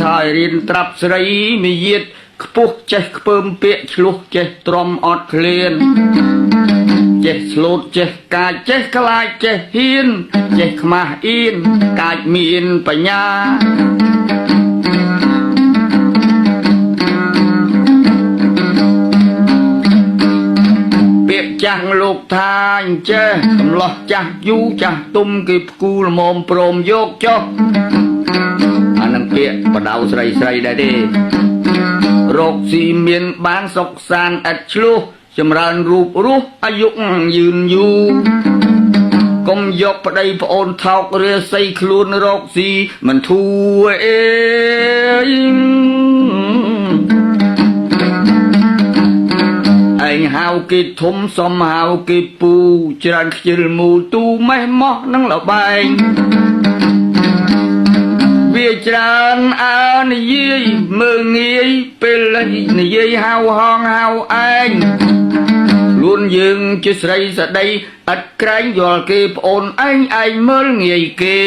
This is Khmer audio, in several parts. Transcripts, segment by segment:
ថាឲ្យរៀនត្រាប់ស្រីមាយាទខ្ពស់ចេះខ្ពើមពាក្យឆ្លោះចេះទ្រាំអត់ឃ្លានចេះស្លូតចេះកាចចេះខ្លាចចេះហ៊ានចេះខ្មាស់អៀនកាចមានបញ្ញាពាក្យចាស់លោកថាអញ្ចេះកំឡោះចាស់យូរចាស់ទុំគេផ្គូល្មមព្រមយកចុះអានឹងពាក្យបដៅស្រីស្រីដែរទេរកស៊ីមានបានសុខសានឥតឆ្លោះចម្រើនរូបរស់អាយុយឺនយូរកុំយកប្តីប្អូនថោករាសីខ្លួនរកស៊ីមិនធូរអេឯងហៅគេធំសំហៅគេពូច្រើនខ្ជិលមូទូម៉េះម៉ោះនឹងលបែងវាច្រើនអើនិយាយមើងងាយពេលនិយាយហៅហងហៅឯងខ្លួនយើងជាស្រីស្ដីឥតក្រែងយល់គេប្អូនឯងឯងមើលងាយគេ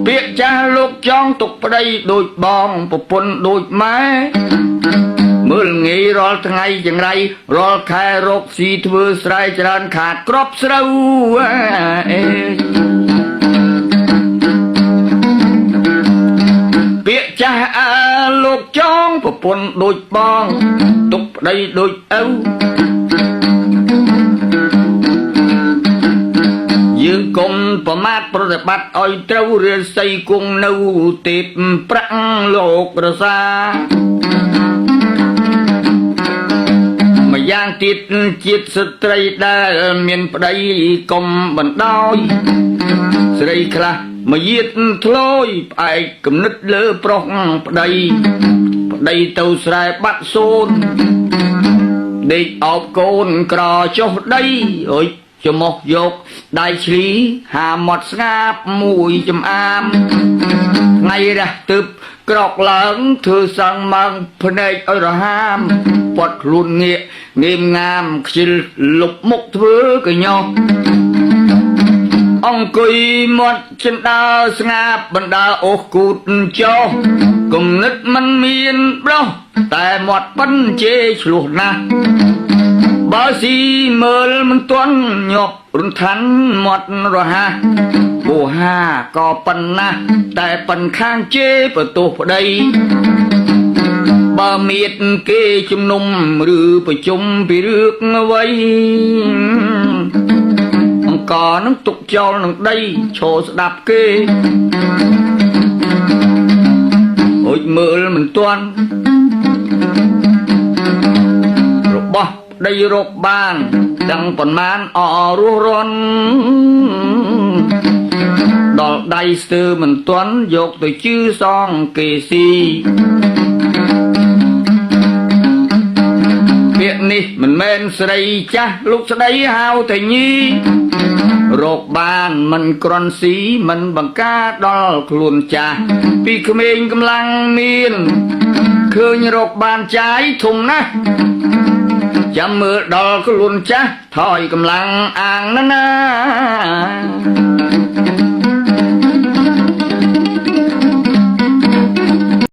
ពាក្យចាស់លោកចង់ទុកប្តីដូចបងប្រពន្ធដូចម៉ែមើលងាយរាល់ថ្ងៃចង្រៃរាល់ខែរកស៊ីធ្វើស្រែច្រើនខាតក្របស្រូវអេពាក្យចាស់អើលោកចងប្រពន្ធដូចបងទុកប្តីដូចឪយើងកុំប្រមាថប្រតិបត្តិឲ្យត្រូវរាសីគង់នៅទេពប្រាក់លោករសាម្យ៉ាងទៀតជាតិស្ត្រីដែលមានប្តីកុំបណ្ដោយស្រីខ្លះមយាទធ្លយផ្អែកគំនិតលើប្រុសប្តីប្តីទៅស្រែបាត់សូនដេកអោបកូនក្រចុះដីអុយច្មោះយកដៃឆ្លីហាមាត់ស្ងាបមួយចំអាមថ្ងៃរះទើបក្រកឡើងធ្វើសឹងម៉ងភ្នែកឲ្យរហាមពាត់ខ្លួនងាកងេមងាមខ្ជិលលុបមុខធ្វើកញ្ញោះអង្គុយមាត់ចិនដើស្ងាបបណ្ដើអូសគូតចោះគំនិតមិនមានប្រុសតែមាត់ប៉ិនជេរឆ្លោះណាស់បើស៊ីមើលមិនទាន់ញាប់រន្ឋានមាត់រហ័សបូហាក៏ប៉ុណ្ណាតែប៉ុនខាងជេរបទោសប្តីបើមៀតគេជំនុំឬប្រជុំពីរឿងអ្វីអង្គនឹងទុកចោលនឹងដីឈរស្ដាប់គេអុចមើលមិនទាន់របស់ប្តីរកបានដឹងប៉ុន្មានអរស់រន់ដល់ដៃស្ទើមិនទាន់យកទៅជឺសងគេស៊ីពាក្យនេះមិនមែនស្រីចាស់លោកស្ដីហៅតែញីរកបានមិនក្រន់ស៊ីមិនបង្ការដល់ខ្លួនចាស់ពីក្មេងកម្លាំងមានឃើញរកបានចាយធំណាស់ចាំមើលដល់ខ្លួនចាស់ថយកម្លាំងអាងណាណា